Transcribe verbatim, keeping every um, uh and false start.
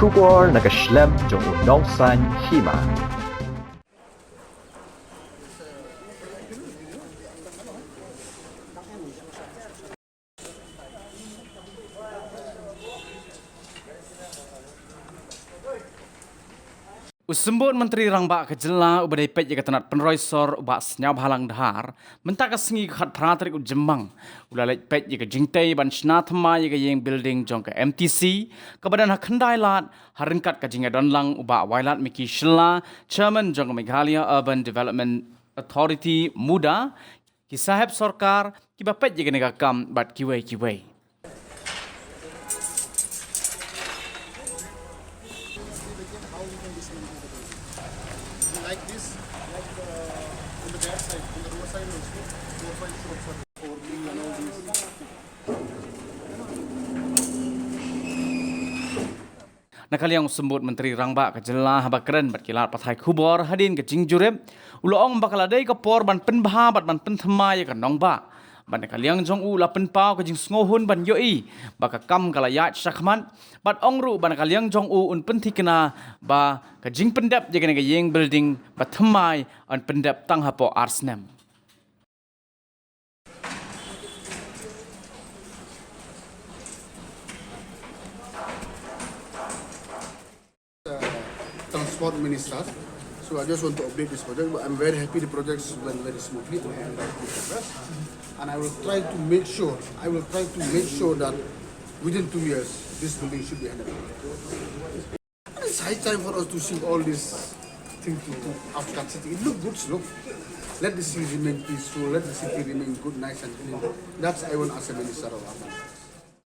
Khubor na ka shlem jong u nongsan hima. U Symbud Myntri Rangbah ka Jylla uba dei peit ïa ka tnat pynroi sor u Bah Sniawbhalang Dhar, mynta ka sngi ka khatphra tarik u Jymmang, u la leit peit ïa ka jingtei ban shna thymmai ïa ka ïing building jong ka M T C, kaba don ha Khyndailad, ha ryngkat ka jingïadon lang u Bah Wailadmiki Shylla, Chairman jong ka Meghalaya Urban Development Authority, MUDA, ki saheb sorkar kiba peit ïa kane ka kam bad kiwei kiwei. Like this, like, uh, on the back side, on the road side also, four, five shops are for me and all these. Na ka liang u Symbud Myntri Rangbah ka Jylla haba kren bad ki lad pathai khubor hadien ka jingjurip, u la ong ba ka la dei ka por ban pynbha bad ban pynthymmai ïa ka nongbah. Bad na ka liang jong u la pynpaw ka jingsngewhun ban ïohi ba ka kam ka la ïaid shakhmat, bad ong ruh ba na ka liang jong u un pynthikna ba ka jingpyndep ïa kane ka ïing building ba thymmai yn pyndep tang hapoh ar snem. Uh, Transport Minister. So I just want to update this project. But I'm very happy the projects went very smoothly and, and I will try to make sure, I will try to make sure that within two years, this building should be handed over. It's high time for us to shift all this thing to, to outskirts city. It look good, look. Let the city remain peaceful, let the city remain good, nice and clean. That's I want as a minister of urban.